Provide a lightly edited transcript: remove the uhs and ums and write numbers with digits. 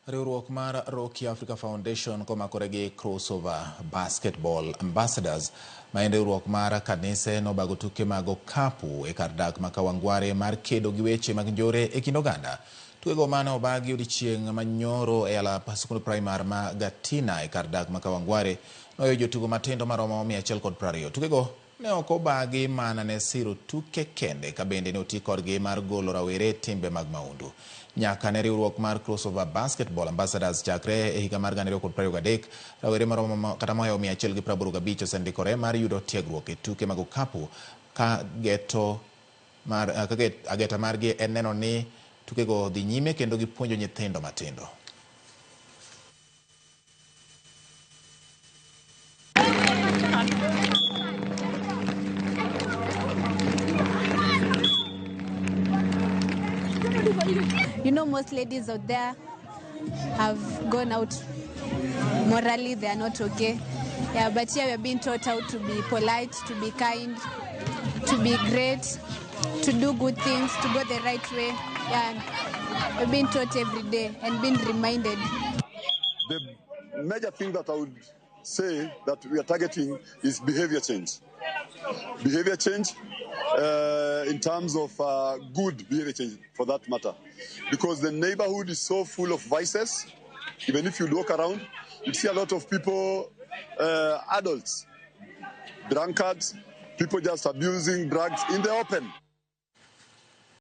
Riwruok mar Rocky Africa Foundation komakore gi Crossover Basketball Ambassadors ma en riwruok mar kanise nobago tuke mag okapu e kar dak ma Kawangware mar kedo gi weche mag njore e kind oganda. Tukego mane obagi odiechieng' manyoro e alap sikund primar ma Gatina e kar dak ma Kawangware noyo jotugo matindo maromo 120. Tukego ne ok obagi mana ne siro tuke kende ka bende ne oti kodgi mar golo rawere e timbe mag mahundu. Nyaka ne riwruok mar Crossover Basketball Ambassadors chakre e higa mar 2023, rawere maromo kata mohewo 185 osendikore mar yudo tiegruok e tuke mag okapu ka geto mar ka ageta margi en neno ni tukego dhi nyime kendo gipuonjo nyithindo matindo. You know, most ladies out there have gone out morally, they are not okay. Yeah, but here we are being taught how to be polite, to be kind, to be great, to do good things, to go the right way. Yeah, we're being taught every day and being reminded. The major thing that I would say that we are targeting is behavior change. Behavior change in terms of good behavior change, for that matter. Because the neighborhood is so full of vices. Even if you look around, you see a lot of people, adults, drunkards, people just abusing drugs in the open.